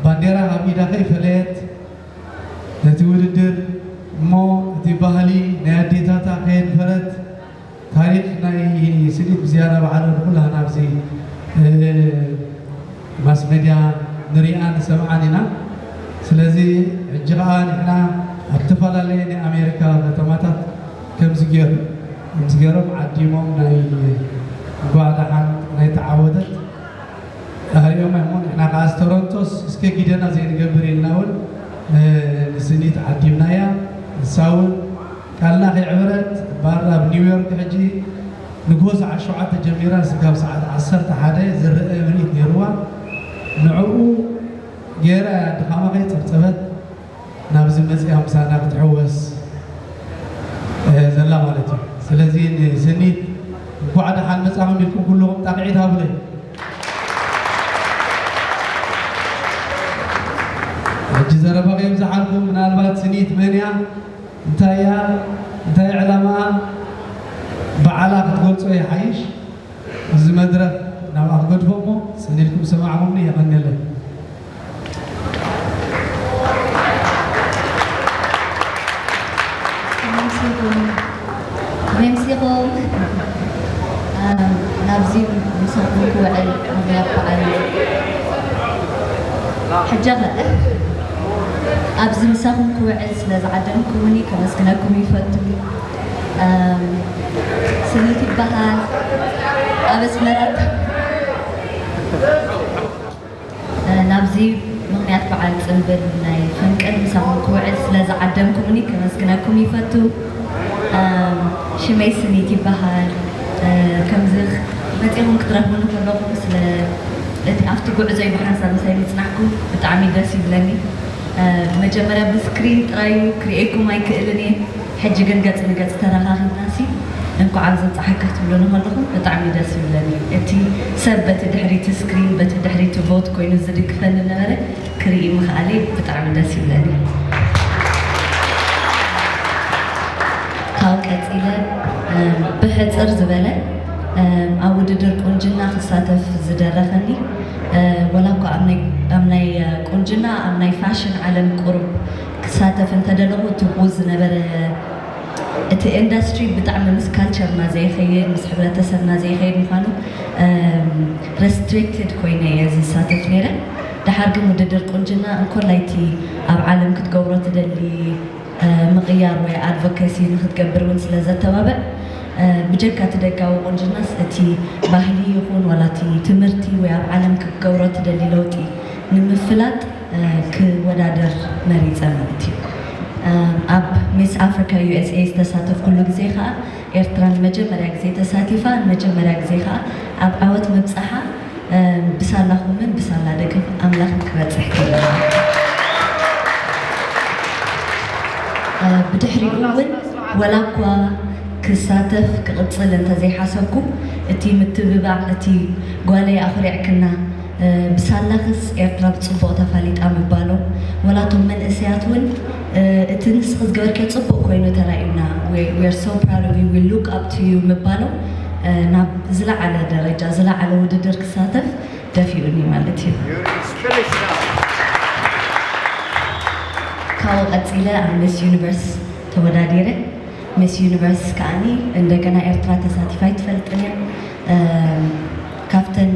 ባንዴራ ካብ ኢዳ ከይፈለየት ነቲ ውድድር እሞ እቲ ባህሊ ናይ ኣዴታታ ከየድፈረት ታሪኽ ናይ ስኒት ብዝያዳ ብዓለል ኩላህና ኣብዚ ማስ ሜድያ ንሪኣን ንሰምዓን ኢና። ስለዚ ሕጂ ኸዓ ንሕና ኣብ ዝተፈላለየ ናይ ኣሜሪካ ከተማታት ከምዚ ገይሩ ከምዚ ገይሮም ዓዲሞም ናይ እንኳዕ ደሓን ናይ ተዓወተት ኣርእዮም እሞ ንሕና ከዓ ቶሮንቶስ እስከ ጊደና ዘይንገብር ኢልና እውን ንስኒት ዓዲምናያ። ንሳ እውን ቃልና ከይዕበረት ባር ኣብ ኒውዮርክ ሕጂ ንግሆ ሰዓት ሸውዓተ ጀሚራ ስጋብ ሰዓት ዓሰርተ ሓደ ዝረአ ምርኢት ነይርዋ። ንዕኡ ገይራ እያ ድኻማ ከይፀብፀበት ናብዚ መፅያ ምሳና ክትሕወስ ዘላ ማለት እዩ። ስለዚ ንስኒት እንኳዕ ደሓን መፃኹም ኢልኩም ኩልኹም ጣቕዒት ሃቡለይ። ሕጂ ዘረባ ከይብዝሓልኩም፣ ምናልባት ስኒት መን እያ፣ እንታይ እያ፣ እንታይ ዕላማኣ፣ በዓላ ክትገልጾ ይሓይሽ። እዚ መድረኽ ናብኣ ክገድፎ እሞ፣ ጽን ኢልኩም ሰማዕኹምኒ፣ የቐንየለይ። መምሲኹም መምሲኹም ናብዚ ምሳኹም ክውዕል ምኽንያት በዓል ሕጃኸ ኣብዚ ምሳኹም ክውዕል ስለ ዝዓደምኩምኒ ከመስግነኩም ይፈቱ። ስኒት ይበሃል። ኣብ ኣስመራ ናብዚ ምኽንያት በዓል ጽንብል ናይ ፈንቅል ምሳኹም ክውዕል ስለ ዝዓደምኩምኒ ከመስግነኩም ይፈቱ። ሽመይ ስኒት ይበሃል። ከምዚ መጺኹም ክትረኽቡኒ ከለኹም ስለ እቲ ኣብቲ ጉዕዞይ ብሓንሳብ ምሳይ ምጽናሕኩም ብጣዕሚ ደስ ይብለኒ። መጀመርያ ብስክሪን ጥራዩ ክርእየኩም ኣይክእልን እየ። ሕጂ ግን ገጽ ንገጽ ተረኻኺብናሲ እንኳዕ ኣብ ዘብጽሓካ ክትብሉኒ ከለኹም ብጣዕሚ ደስ ይብለኒ። እቲ ሰብ በቲ ድሕሪቲ ስክሪን በቲ ድሕሪቲ ቮት ኮይኑ ዝድግፈኒ ነበረ ክርኢ ምኽኣለይ ብጣዕሚ ደስ ይብለኒ። ካብ ቀጺለ ብሕጽር ዝበለ ኣብ ውድድር ቁንጅና ክሳተፍ ዝደረኸኒ ወላ እኳ ኣብ ናይ ቁንጅና ኣብ ናይ ፋሽን ዓለም ቁሩብ ክሳተፍ እንተደለኹ እቲ ብኡ ዝነበረ እቲ ኢንዳስትሪ ብጣዕሚ ምስ ካልቸርና ዘይኸይድ ምስ ሕብረተሰብና ዘይኸይድ ምዃኑ ረስትሪክትድ ኮይነ እየ ዝሳተፍ ነይረ። ደሓር ግን ውድድር ቁንጅና እንኮላይ እቲ ኣብ ዓለም ክትገብሮ ትደሊ ምቕያር ወይ ኣድቮኬሲ ንክትገብር እውን ስለ ዘተባብዕ ብጀካ እቲ ደጋዊ ቁንጅናስ እቲ ባህሊ ይኹን ዋላ እቲ ትምህርቲ ወይ ኣብ ዓለም ክትገብሮ ትደሊ ለውጢ ንምፍላጥ ክወዳደር መሪፀ ማለት እዩ። ኣብ ሚስ ኣፍሪካ ዩ ኤስ ኤ ዝተሳተፍኩሉ ግዜ ከዓ ኤርትራ ንመጀመርያ ግዜ ተሳቲፋ ንመጀመርያ ግዜ ከዓ ኣብ ዓወት ምብፃሓ ብሳላኹምን ብሳላ ደገፍ ኣምላኽን ክበፅሕ ከለና ብድሕሪኡ እውን ወላ እኳ ክሳተፍ ክቕፅል እንተዘይሓሰብኩ እቲ ምትብባዕ እቲ ጓለይ ኣኹሪዕክና ብሳላኽስ ኤርትራ ብፅቡቕ ተፋሊጣ ምባሎም ወላ እቶም መንእሰያት እውን እቲ ንስኺ ዝገበርክዮ ፅቡቕ ኮይኑ ተራእዩና we are so proud of you we look up to you ምባሎም ናብ ዝለዓለ ደረጃ ዝለዓለ ውድድር ክሳተፍ ደፊኡኒ ማለት እዩ። ካብኡ ቀፂለ ኣብ ሚስ ዩኒቨርስ ተወዳዲረ። ሚስ ዩኒቨርስ ከዓኒ እንደገና ኤርትራ ተሳቲፋ ኣይትፈልጥን እያ። ካብተን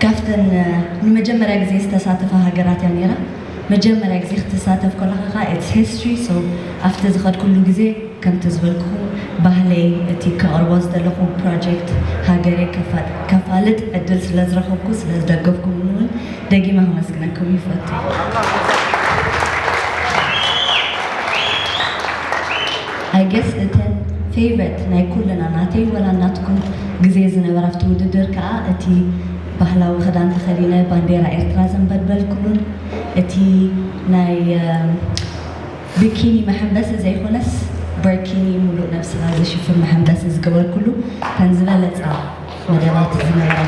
ካብተን ንመጀመርያ ግዜ ዝተሳተፋ ሃገራት እያ ነይራ። መጀመርያ ግዜ ክትሳተፍ ከለኻ ከዓ it's history so ኣብቲ ዝኸድኩሉ ግዜ ከምቲ ዝበልኩኹም ባህለይ እቲ ከቕርቦ ዝደለኹ ፕሮጀክት ሃገረይ ከፋልጥ ዕድል ስለ ዝረኸብኩ ስለ ዝደገፍኩምኒ እውን ደጊመ ከመስግነኩም ይፈቱ። I guess እተን ፌቨት ናይ ኩልና ናተይ ወላ ናትኩም ግዜ ዝነበራ ኣብቲ ውድድር ከዓ እቲ ባህላዊ ክዳን ተኸዲነ ባንዴራ ኤርትራ ዘንበልበልኩሉን እቲ ናይ ብኪኒ መሐንበሲ ዘይኮነስ በርኪኒ ሙሉእ ነብስኻ ዝሽፍን መሐንበሲ ዝገበርኩሉ እተን ዝበለፃ መደባት ዝነበራ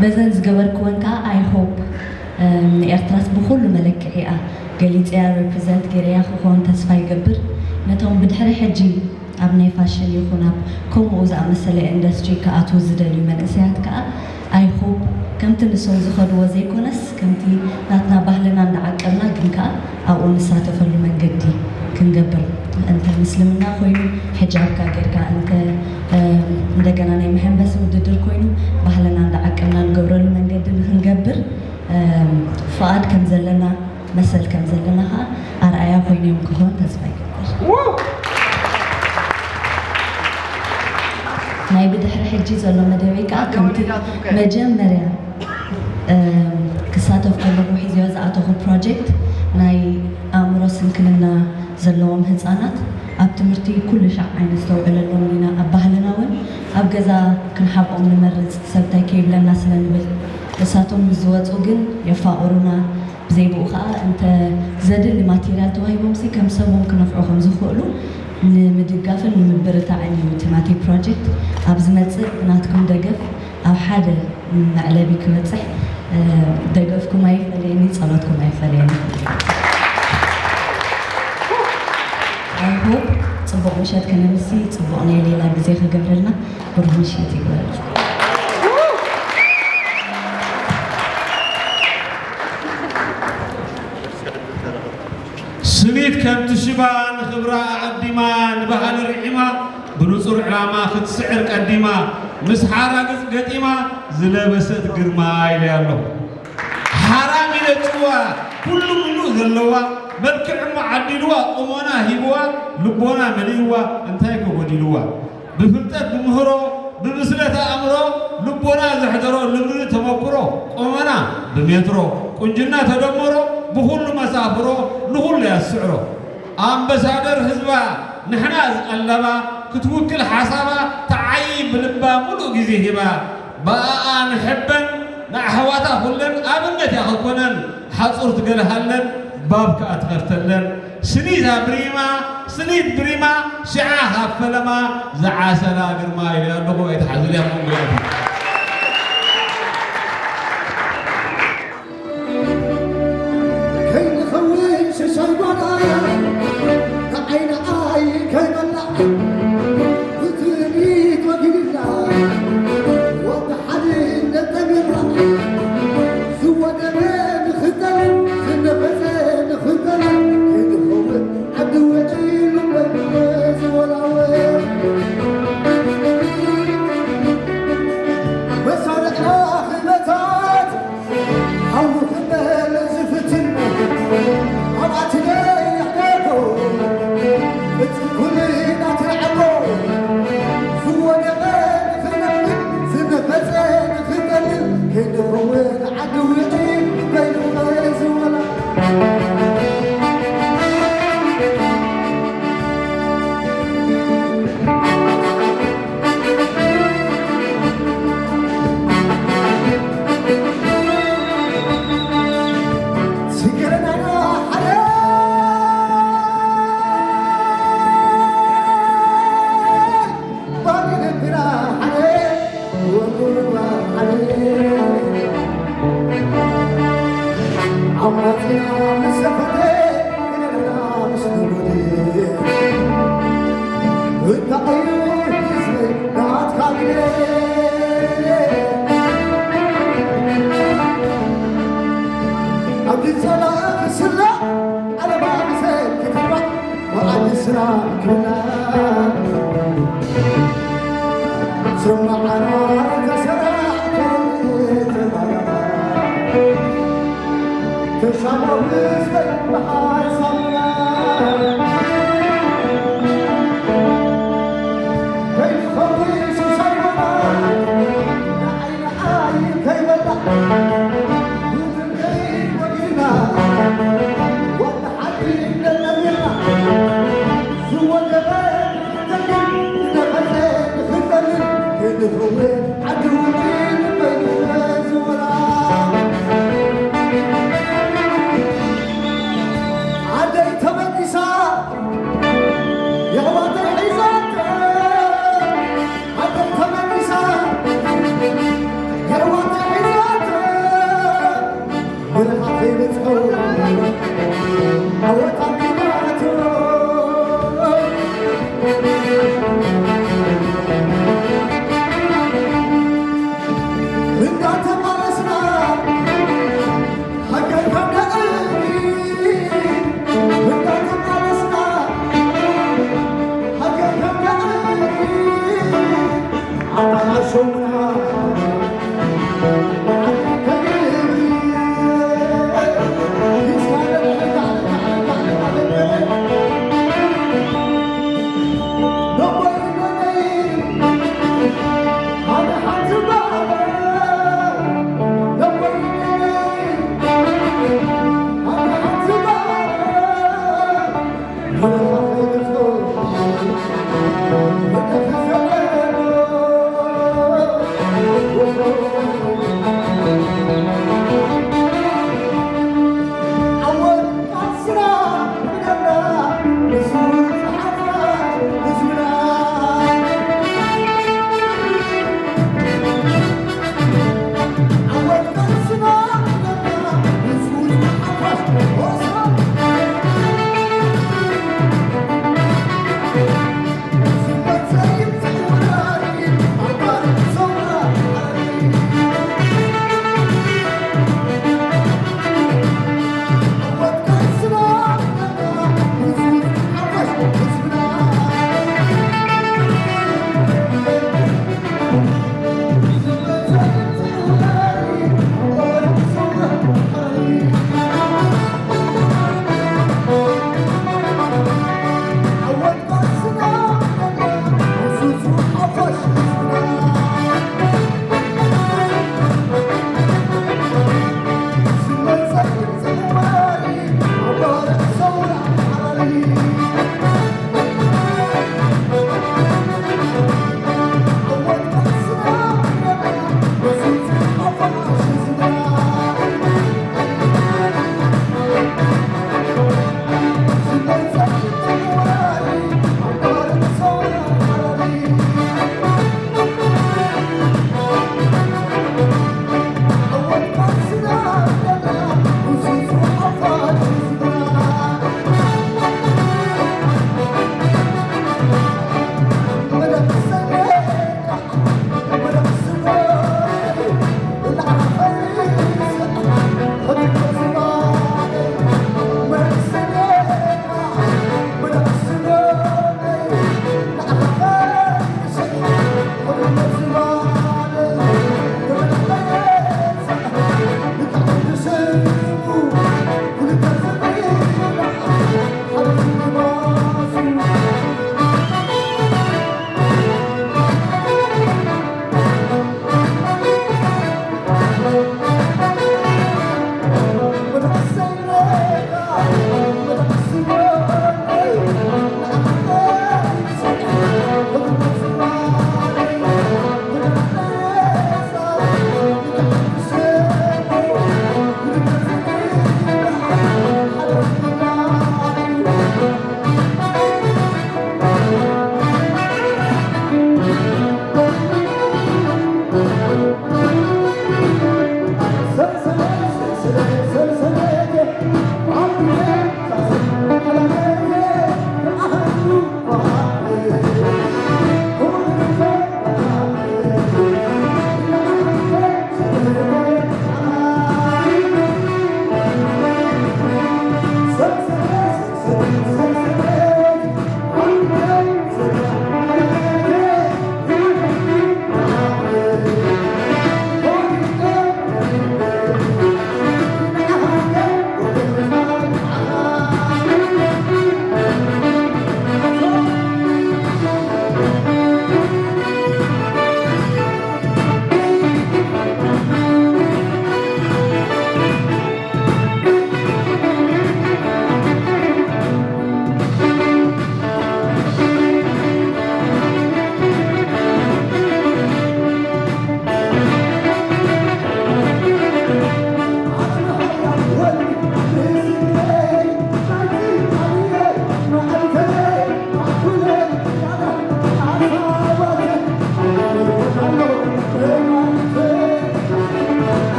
በዘን ዝገበርክወን ከዓ I hope ንኤርትራስ ብኩሉ መለክዒኣ ገሊፀያ represent ገይረያ ክኾን ተስፋ ይገብር። ነቶም ብድሕሪ ሕጂ ኣብ ናይ ፋሽን ይኹን ኣብ ከምኡ ዝኣመሰለ ኢንዱስትሪ ክኣትዉ ዝደልዩ መንእሰያት ከኣ፣ I hope ከምቲ ንሶም ዝኸድዎ ዘይኮነስ፣ ከምቲ ናትና ባህልና እንዳዓቀብና ግን ከኣ ኣብኡ ንሳተፈሉ መንገዲ ክንገብር፣ እንተ ምስልምና ኮይኑ ሕጃብካ ጌርካ፣ እንተ፣ እም፣ እንደገና ናይ መሐንበሲ ውድድር ኮይኑ ባህልና እንዳዓቀብና ንገብረሉ መንገዲ ንክንገብር፣ እም፣ ፍቓድ ከም ዘለና፣ መሰል ከም ዘለና ከኣ ኣርኣያ ኮይኖም ክኾን ተስፋ ይገብር። ናይ ብድሕሪ ሕጂ ዘሎ መደበይ ከኣ ከምቲ መጀመርያ፣ እም፣ ክሳተፍ ከለኹ ሒዝዮ ዝኣተኹ ፕሮጀክት ናይ ኣእምሮ ስንክልና ዘለዎም ህጻናት ኣብ ትምህርቲ ኩሉ ሻዕ ኣይነስተውዕለሎምን ኢና። ኣብ ባህልና እውን ኣብ ገዛ ክንሓብኦም ንመርጽ፣ ሰብ እንታይ ከይብለና ስለ ንብል። ንሳቶም ምስ ዝወጹ ግን የፋቕሩና። ብዘይ ብኡ ኸኣ እንተ ዘድሊ ማቴርያል ተዋሂቦምሲ ከም ሰቦም ክነፍዑ ከም ዝኽእሉ ንምድጋፍን ንምብርታዕን እዩ እቲ ናተይ ፕሮጀክት። ኣብ ዝመጽእ ብናትኩም ደገፍ ኣብ ሓደ መዕለቢ ክበጽሕ፣ እ፣ ደገፍኩም ኣይፈለየኒ፣ ጸሎትኩም ኣይፈለየኒ። I hope ጽቡቕ ምሸት ከነምሲ፣ ጽቡቕ ናይ ሌላ ግዜ ክገብረልና። ብሩህ ምሽት ይግበረልና። ስኒት ከምቲ ሽባ ንኽብራ ኣቐዲማ ንባህሊ ርዒማ ብንጹር ዕላማ ክትስዕር ቀዲማ ምስ ሓራግጽ ገጢማ ዝለበሰት ግርማ ኢለያ ኣለኹ። ሓራም ኢለ ጭዋ ኩሉ ምሉእ ዘለዋ መልክዕ እሞ ዓዲልዋ ቁመና ሂብዋ ልቦና መሊእዋ እንታይ ከጎዲልዋ ብፍልጠት ብምህሮ ብብስለት ኣእምሮ ልቦና ዘሕደሮ ልምዲ ተመክሮ ቁመና ብሜትሮ ቁንጅና ተደምሮ ብኹሉ መሳፍሮ ንኹሉ የስዕሮ ኣምበሳደር ህዝባ ንሕና ዝቐለባ ክትውክል ሓሳባ ተዓይብ ልባ ሙሉእ ግዜ ሂባ ብኣኣ ንሕበን ንኣሕዋታ ኩለን ኣብነት እያ ክትኮነን ሓፁር ትገለሃለን ባብ ከኣ ትኸፍተለን ስኒት ኣብሪማ ስኒት ብሪማ ሽዓ ካብ ፈለማ ዝዓሰላ ግርማ ኢለ ኣለኹ ኣይትሓዝልያ መንጎ ከይንኸውን ሽሻይ ጓና ንዓይንዓይ ከይበላዕ ብትርኢት ወጊድና ወዲ ሓድነት ጠሚርና ዝወደበ ንኽተልን ዝነፈሰ ንኽተልን ከይንኸውን ዓዲ ውዒ ልበ ዝበላወ መሳርዕና ክመታት ሓዊ ክበል ዝፍትን ኣብኣትነ ይሕደጎ እቲ ኩልና ትርዓጎ ዝወደቐ ንኽነብር ዝነፈፀ ንኽንጠልል ከይንኸውን ዓዲ ውዒ በይኑ ዝወላ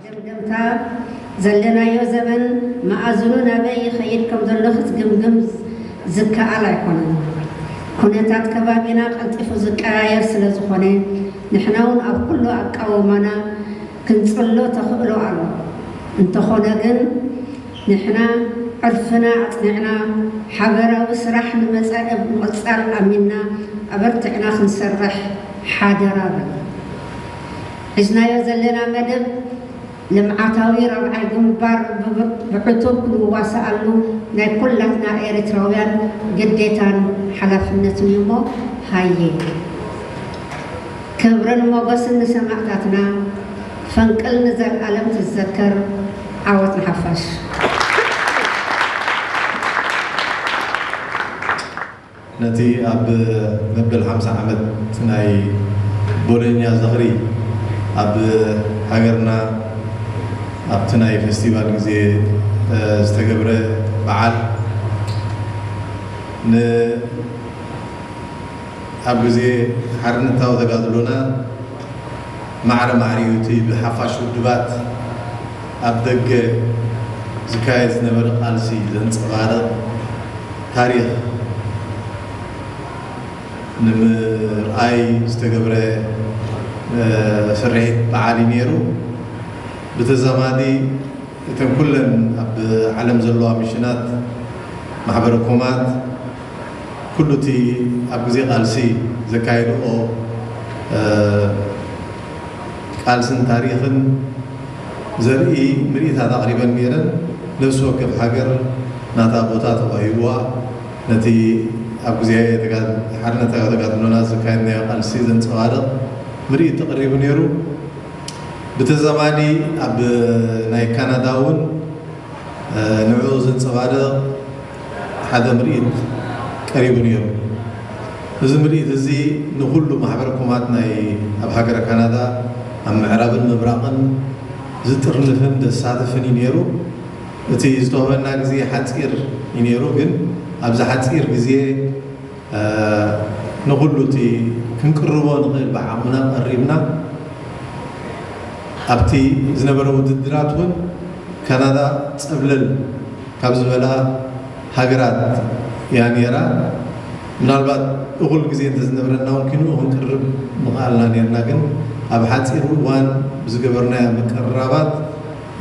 መደምደምታ፣ ዘለናዮ ዘመን መኣዝኑ ናበይ ይኸይድ ከም ዘሎ ክትግምግም ዝከኣል ኣይኮነን። ኩነታት ከባቢና ቀልጢፉ ዝቀያየር ስለ ዝኾነ፣ ንሕና እውን ኣብ ኩሉ ኣቃውማና ክንጽሎ ተኽእሎ ኣሎ። እንተኾነ ግን፣ ንሕና ዕርፍና ኣጽኒዕና፣ ሓበራዊ ስራሕ ንመጻኢ ብምቕጻል ኣሚንና፣ ኣበርቲዕና ክንሰርሕ ሓደራ በል። ሒዝናዮ ዘለና መደብ ልምዓታዊ ራብዓይ ግንባር ብብ-፣ ብዕቱብ ክንዋስኣሉ ናይ ኩላትና ኤርትራውያን ግዴታን ሓላፍነትን እዩ እሞ፣ ሃየ። ክብርን ሞገስን ንሰማእታትና። ፈንቅል ንዘልኣለም ትዘከር። ዓወት ንሓፋሽ። ነቲ ኣብ መበል ሓምሳ ዓመት ናይ ቦሎኛ ዝኽሪ ኣብ ሃገርና ኣብቲ ናይ ፌስቲቫል ግዜ፣ እ፣ ዝተገብረ በዓል ን-፣ ኣብ ግዜ ሓርነታዊ ተጋድሎና ማዕረ ማዕሪኡ እቲ ብሓፋሽ ውድባት ኣብ ደገ ዝካየድ ዝነበረ ቃልሲ ዘንጸባርቕ ታሪኽ ንምርኣይ ዝተገብረ፣ እ፣ ስርሒት በዓል እዩ ነይሩ። ብተዛማዲ እተን ኩለን ኣብ ዓለም ዘለዋ ሚሽናት፣ ማሕበረ ኮማት፣ ኩሉ እቲ ኣብ ግዜ ቃልሲ ዘካየድኦ፣ እ፣ ቃልስን ታሪኽን ዘርኢ ምርኢታት ኣቕሪበን ነይረን። ነፍሲ ወከፍ ሃገር ናታ ቦታ ተዋሂብዋ፣ ነቲ ኣብ ግዜ ተጋ-፣ ሓርነታዊ ተጋድሎና ዘካየድናዮ ቃልሲ ዘንጸባርቕ ምርኢት ተቐሪቡ ነይሩ። ብተዛማዲ ኣብ ናይ ካናዳ እውን፣ እ፣ ንዕኡ ዘንጸባርቕ ሓደ ምርኢት ቀሪቡ ነይሩ። እዚ ምርኢት እዚ ንኹሉ ማሕበረ ኮማት ናይ ኣብ ሃገረ ካናዳ ኣብ ምዕራብን ምብራቕን ዝጥርንፍን ዘሳትፍን እዩ ነይሩ። እቲ ዝተዋህበና ግዜ ሓጺር እዩ ነይሩ፣ ግን ኣብዚ ሓጺር ግዜ እ፣ ንኹሉ እቲ ክንቅርቦ ንኽእል ብዓቕምና ቀሪብና፣ ኣብቲ ዝነበረ ውድድራት እውን ካናዳ ጸብለል ካብ ዝበላ ሃገራት እያ ነይራ። ምናልባት እኹል ግዜ እንተዝነበረና እውን ክንኡ ክንቅርብ ምኽኣልና ነይርና፣ ግን ኣብ ሓጺር እዋን ብዝገበርናዮ ምቅርራባት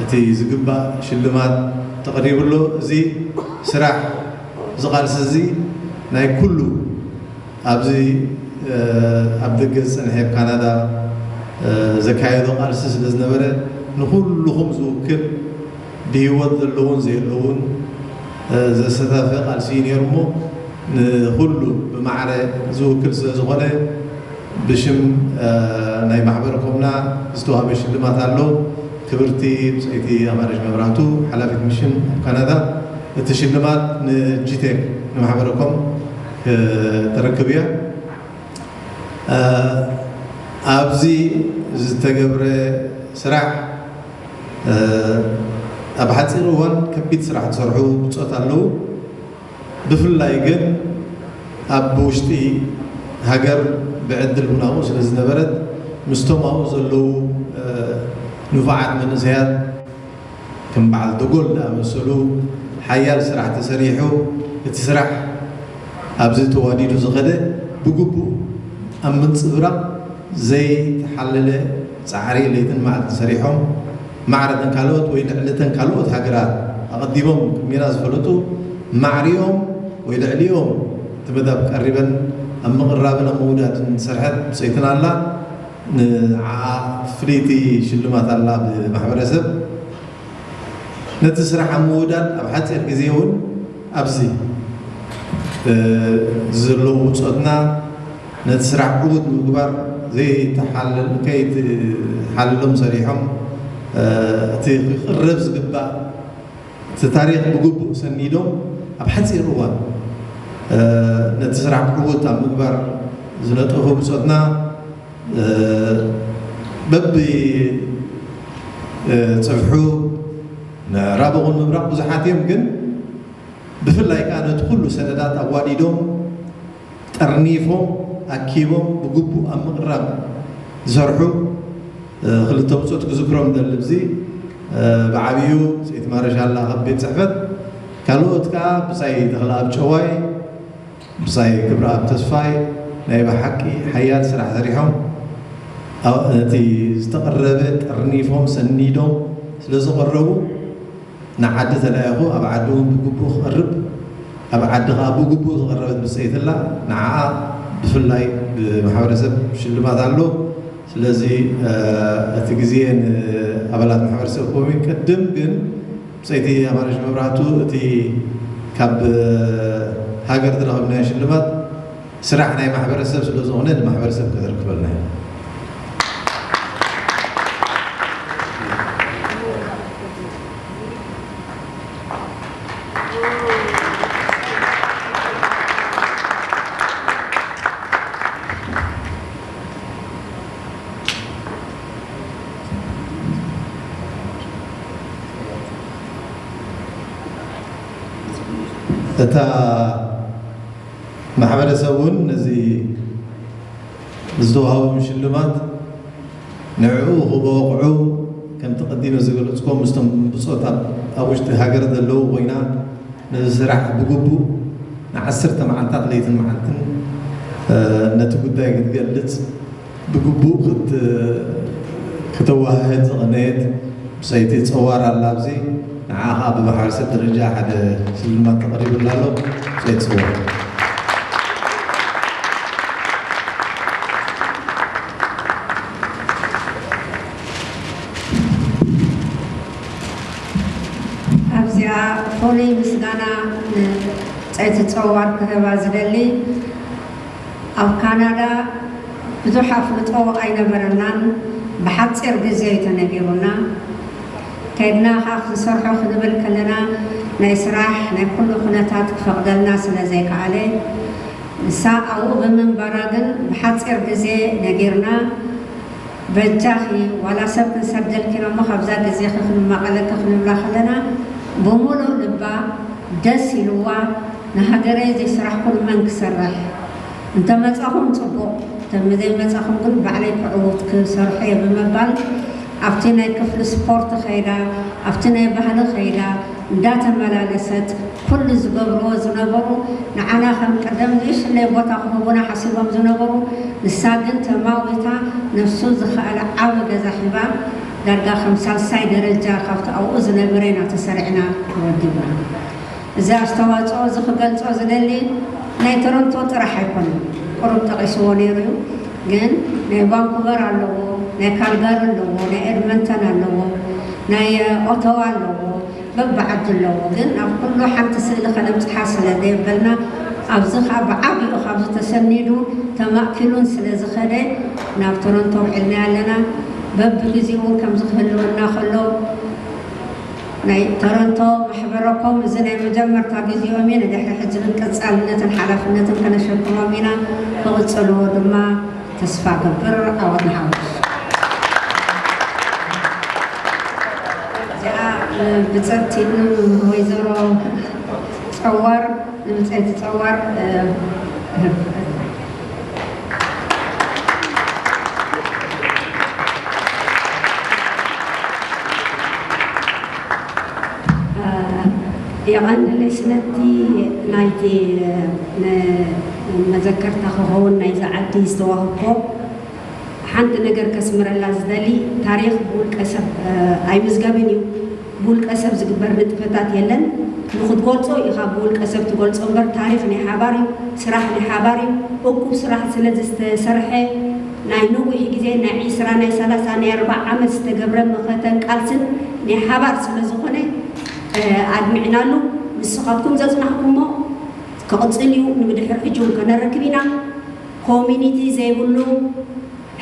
እቲ ዝግባእ ሽልማት ተቐሪቡ ኣሎ። እዚ ስራሕ እዚ ቃልሲ እዚ ናይ ኩሉ ኣብዚ፣ እ፣ ኣብ ደገ ዝጸንሐ ኣብ ካናዳ፣ እ፣ ዘካየዶ ቃልሲ ስለ ዝነበረ ንኹልኹም ዝውክል ብህይወት ዘለውን ዘየለውን፣ እ፣ ዘሰታፈ ቃልሲ እዩ ነይሩ እሞ ንኹሉ ብማዕረ ዝውክል ስለ ዝኾነ ብሽም፣ እ፣ ናይ ማሕበረ ኮምና ዝተዋህበ ሽልማት ኣሎ። ክብርቲ ብጸይቲ ኣማረሽ መብራህቱ፣ ሓላፊት ሚሽን ኣብ ካናዳ፣ እቲ ሽልማት ንጂቴክ ንማሕበረ ኮም፣ እ፣ ተረክብ እያ። እ፣ ኣብዚ ዝተገብረ ስራሕ፣ እ፣ ኣብ ሓጺር እዋን ከቢድ ስራሕ ዝሰርሑ ብጾት ኣለዉ። ብፍላይ ግን ኣብ ውሽጢ ሃገር ብዕድል እውን ኣብኡ ስለ ዝነበረት ምስቶም ኣብኡ ዘለዉ ንፉዓት መንእሰያት ከም በዓል ደጎል ዝኣመሰሉ ሓያል ስራሕ ተሰሪሑ። እቲ ስራሕ ኣብዚ ተዋዲዱ ዝኸደ ብግቡእ ኣብ ምንፅብራቕ ዘይተሓለለ ፃዕሪ ለይትን መዓልትን ሰሪሖም። ማዕረ ተን ካልኦት ወይ ልዕሊ ተን ካልኦት ሃገራት ኣቐዲሞም ቅድሜና ዝፈለጡ ማዕሪኦም ወይ ልዕሊኦም እቲ መዳብ ቀሪበን ኣብ ምቕራብን ኣብ ምውዳድን ዝሰርሐት ብፀይትና ኣላ። ንዓኣ ፍልይቲ ሽልማት ኣላ ብማሕበረሰብ። ነቲ ስራሕ ኣብ ምውዳድ ኣብ ሓፂር ግዜ እውን ኣብዚ ዘለዉ ብፆትና ነቲ ስራሕ ዕዉት ንምግባር ዘይተሓለል ከይተሓለሎም ሰሪሖም እቲ ክቅረብ ዝግባእ እቲ ታሪክ ብግቡእ ሰኒዶም ኣብ ሓፂር እዋን ነቲ ስራሕ ዕዉት ኣብ ምግባር ዝነጠፉ ብፆትና በቢ ፅፍሑ ምዕራብ ይኹን ምብራቕ ብዙሓት እዮም፣ ግን ብፍላይ ከዓ ነቲ ኩሉ ሰነዳት ኣዋዲዶም ጠርኒፎም ኣኪቦም ብግቡእ ኣብ ምቕራብ ዝሰርሑ ክልተ ብፆት ክዝክሮም ደሊ። ብዚ ብዓብዩ ሰይቲ ማረሻላ ካብ ቤት ፅሕፈት፣ ካልኦት ከዓ ብፃይ ተኽለኣብ ጨዋይ፣ ብፃይ ክብረኣብ ተስፋይ ናይ ብሓቂ ሓያል ስራሕ ሰሪሖም ነቲ ዝተቐረበ ጠርኒፎም ሰኒዶም ስለ ዝቐረቡ ንዓዲ ተላኢኹ ኣብ ዓዲ እውን ብግቡእ ክቐርብ፣ ኣብ ዓዲ ከዓ ብግቡእ ዝቐረበት ብፀይትላ ንዓኣ ብፍላይ ብማሕበረሰብ ሽልማት ኣሎ። ስለዚ እቲ ግዜ ንኣባላት ማሕበረሰብ ኮሚ ቅድም ግን ብፀይቲ ኣማረሽ መብራህቱ እቲ ካብ ሃገር ዝረኸብናዮ ሽልማት ስራሕ ናይ ማሕበረሰብ ስለ ዝኾነ ንማሕበረሰብ ከተርክበልና እዩ። እታ ማሕበረሰብ እውን ነዚ ዝተዋህቦም ሽልማት ንዕኡ ክበቕዑ ከምቲ ቀዲመ ዝገለፅኮ ምስቶም ብፆት ኣብ ውሽጢ ሃገር ዘለዉ ኮይና ነዚ ስራሕ ብግቡእ ንዓሰርተ መዓልታት ለይትን መዓልትን ነቲ ጉዳይ ክትገልፅ ብግቡእ ክት- ክተወሃህድ ዝቐነየት ብፀይቲ ፀዋር ኣላ። ኣብዚ ንዓ ከዓ ብማሕበረሰብ ደረጃ ሓደ ሽልማት ተቐሪቡላ ኣሎ። ብፀይቲ ፀዋር። ኣብዚኣ ፍሉይ ምስጋና ንፀይቲ ፀዋር ክህባ ዝደሊ። ኣብ ካናዳ ብዙሕ ኣፍልጦ ኣይነበረናን፣ ብሓፂር ግዜ እዩ ተነጊሩና። ከይድና ከዓ ክንሰርሖ ክንብል ከለና ናይ ስራሕ ናይ ኩሉ ኩነታት ክፈቕደልና ስለ ዘይከኣለ፣ ንሳ ኣብኡ ብምንባራ ግን ብሓፂር ግዜ ነጊርና፣ በጃኺ ዋላ ሰብ ክንሰደልኪ ኢና እሞ ካብዛ ግዜኺ ክንማቐለኪ ክንብላ ከለና፣ ብምሉእ ልባ ደስ ኢልዋ፣ ንሃገረይ ዘይሰራሕኩሉ መን ክሰርሕ? እንተመጻኹም ጽቡቕ፣ እንተዘይመጻኹም ግን ባዕለይ ክዕውት ክሰርሖ እየ ብምባል ኣብቲ ናይ ክፍሊ ስፖርት ከይዳ፣ ኣብቲ ናይ ባህሊ ከይዳ እንዳተመላለሰት ኩሉ ዝገብርዎ ዝነበሩ ንዓና ከም ቀደም ንእሽለይ ቦታ ክህቡና ሓሲቦም ዝነበሩ፣ ንሳ ግን ተማዊታ ነፍሱ ዝኸኣለ ዓቢ ገዛ ሂባ ዳርጋ ከም ሳልሳይ ደረጃ ካብቲ ኣብኡ ዝነበረ ኢና ተሰሪዕና ተወዲብና። እዚ ኣስተዋፅኦ እዚ ክገልፆ ዝደሊ ናይ ቶሮንቶ ጥራሕ ኣይኮነን፣ ቁሩብ ጠቒስዎ ነይሩ እዩ። ግን ናይ ቫንኩቨር ኣለዎ፣ ናይ ካልጋሪ ኣለዎ፣ ናይ ኤድመንተን ኣለዎ፣ ናይ ኦቶዋ ኣለዎ፣ በብዓዲ ኣለዎ። ግን ኣብ ኩሉ ሓንቲ ስእሊ ከነብፅሓ ስለ ዘየበልና ኣብዚ ከዓ ብዓብይኡ ካብዚ ተሰኒዱ ተማእኪሉን ስለ ዝኸደ ናብ ቶሮንቶ ውዒልና ኣለና። በብግዜኡ እውን ከምዚ ክህልወና ከሎ ናይ ቶሮንቶ ማሕበረኮም እዚ ናይ መጀመርታ ግዜኦም እዩ። ንድሕሪ ሕጂ ግን ቀፃልነትን ሓላፍነትን ከነሸክሞም ኢና። ክቕፅልዎ ድማ ተስፋ ገብር። ዓወት ንሓወሽ። እዚኣ ብፀቲ ወይዘሮ ፀዋር ድምፀ ትፀዋር የቐንለይ ስለቲ ናይቲ መዘከርታ ክኸውን ናይዚ ዓዲ ዝተዋህቦ ሓንቲ ነገር ከስምረላ ዝደሊ፣ ታሪኽ ብውልቀ ሰብ ኣይምዝገብን እዩ። ብውልቀ ሰብ ዝግበር ንጥፈታት የለን። ንኽትገልጾ ኢኻ ብውልቀ ሰብ ትገልጾ እምበር፣ ታሪኽ ናይ ሓባር እዩ፣ ስራሕ ናይ ሓባር እዩ። እኩብ ስራሕ ስለ ዝተሰርሐ፣ ናይ ነዊሕ ግዜ፣ ናይ ዒስራ፣ ናይ ሰላሳ፣ ናይ ኣርብዓ ዓመት ዝተገብረ መኸተን ቃልስን ናይ ሓባር ስለ ዝኾነ፣ ኣድሚዕናሉ። ንስኻትኩም ዘጽናሕኩሞ ክቕጽል እዩ። ንብድሕር ሕጂ እውን ከነረክብ ኢና። ኮሚኒቲ ዘይብሉ፣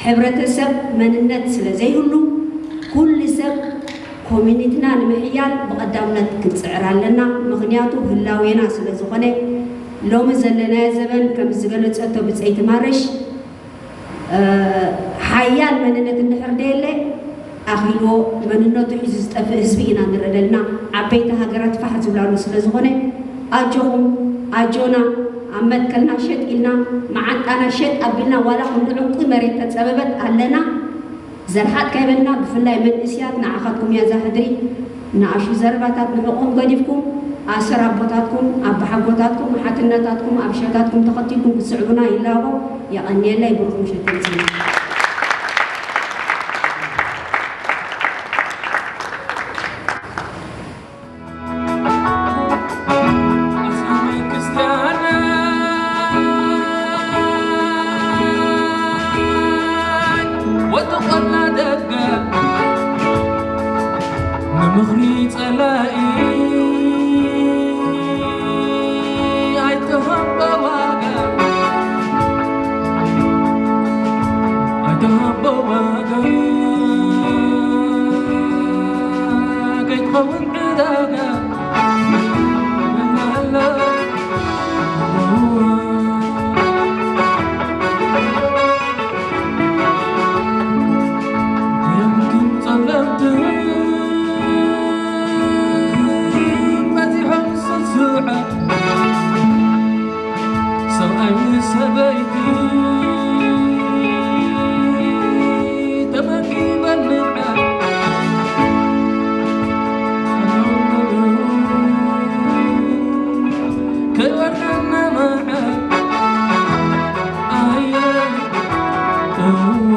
ሕብረተሰብ መንነት ስለ ዘይብሉ፣ ኩሉ ሰብ ኮሚኒትና ንምሕያል ብቐዳምነት ክንጽዕር ኣለና። ምኽንያቱ ህላዌና ስለ ዝኾነ። ሎሚ ዘለናዮ ዘበን ከም ዝገለጸቶ ብጸይቲ ማረሽ፣ ሓያል መንነት እንድሕር ደየለ፣ ኣኺልዎ መንነቱ ሒዙ ዝጠፍእ ህዝቢ ኢና ንርኢ ዘለና። ዓበይቲ ሃገራት ፋሕ ዝብላሉ ስለ ዝኾነ፣ ኣጆኹም፣ ኣጆና፣ ኣብ መትከልና ሸጥ ኢልና፣ መዓንጣና ሸጥ ኣቢልና፣ ዋላ ክንዲ ዕንቁ መሬት ተጸበበት ኣለና። ዘርሓጥ ከይበልና፣ ብፍላይ መንእስያት፣ ንዓኻትኩም እያ እዛ ሕድሪ። ንኣሹ ዘረባታት ንሕቖም ገዲፍኩም፣ ኣሰር ኣቦታትኩም፣ ኣባሓጎታትኩም፣ ሓትነታትኩም፣ ኣብሸታትኩም ተኸቲልኩም ክትስዕቡና ይላቦ። የቐንየለይ። ብሩኽ ምሸት ይምጸና። ወተቆላ ደገ ንምኽሪ ጸላኢ ኣይተሃቦ ዋጋ፣ ኣይተሃቦ ዋጋ፣ ከይትኸውን ዕዳጋ። ሰብኣይ ምስ ሰበይቲ ተመጊበን ንብዓት ከይወርደና መዓት ኣየ እዋ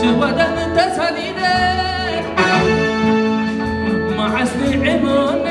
ሽወደን ተሳዲደ መዓስ ንዕሞነ